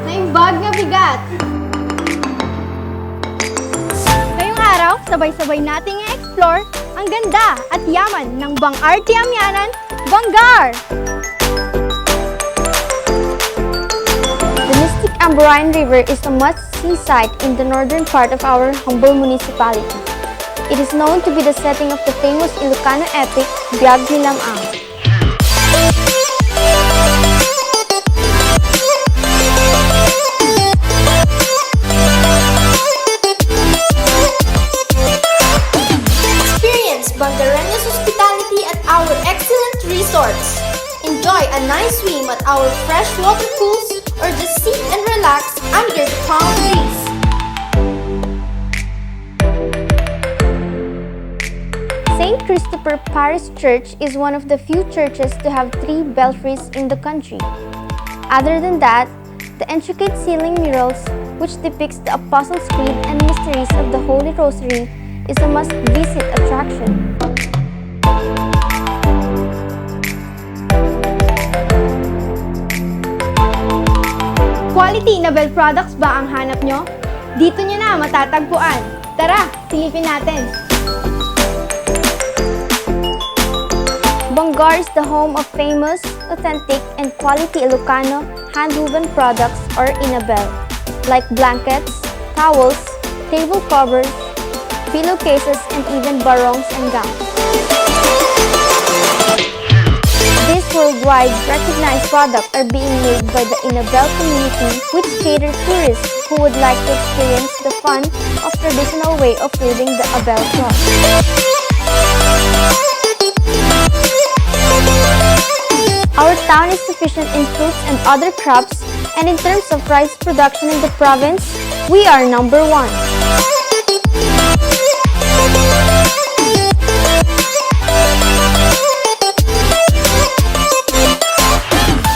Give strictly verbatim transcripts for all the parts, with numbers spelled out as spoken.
Naimbag nga bigat! Ngayong araw, sabay-sabay nating i-explore ang ganda at yaman ng Bang-ar ti Amianan, Bang-ar! The mystic Amburayan River is a must-see sight in the northern part of our humble municipality. It is known to be the setting of the famous Ilocano epic, Biag ni Lam-ang. Experience Bangareños hospitality at our excellent resorts. Enjoy a nice swim at our freshwater pools or just sit and relax under the palm trees. Saint Christopher Parish Church is one of the few churches to have three belfries in the country. Other than that, the intricate ceiling murals, which depicts the Apostles' Creed and mysteries of the Holy Rosary, is a must-visit attraction. Quality Inabel products ba ang hanap nyo? Dito nyo na matatagpuan. Tara, silipin natin. Bang-ar is the home of famous, authentic, and quality Ilocano hand-woven products or Inabel, like blankets, towels, table covers, pillowcases, and even barongs and gowns. These worldwide recognized products are being made by the Inabel community, which cater tourists who would like to experience the fun of traditional way of weaving the Abel cloth. Our town is sufficient in fruits and other crops, and in terms of rice production in the province, we are number one.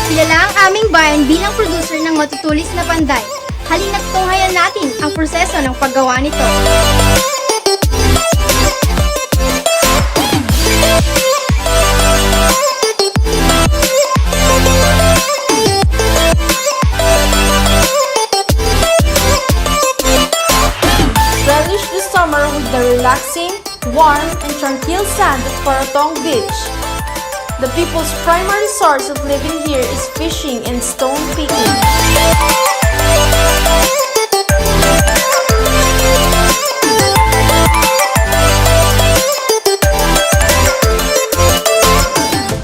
Kilala ang aming bayan bilang producer ng matutulis na panday. Halina't tunghayan natin ang proseso ng paggawa nito. Relish the summer with the relaxing, warm, and tranquil sand of Paratong Beach. The people's primary source of living here is fishing and stone picking.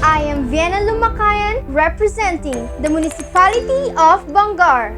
I am Vienna Lumakayan, representing the municipality of Bang-ar.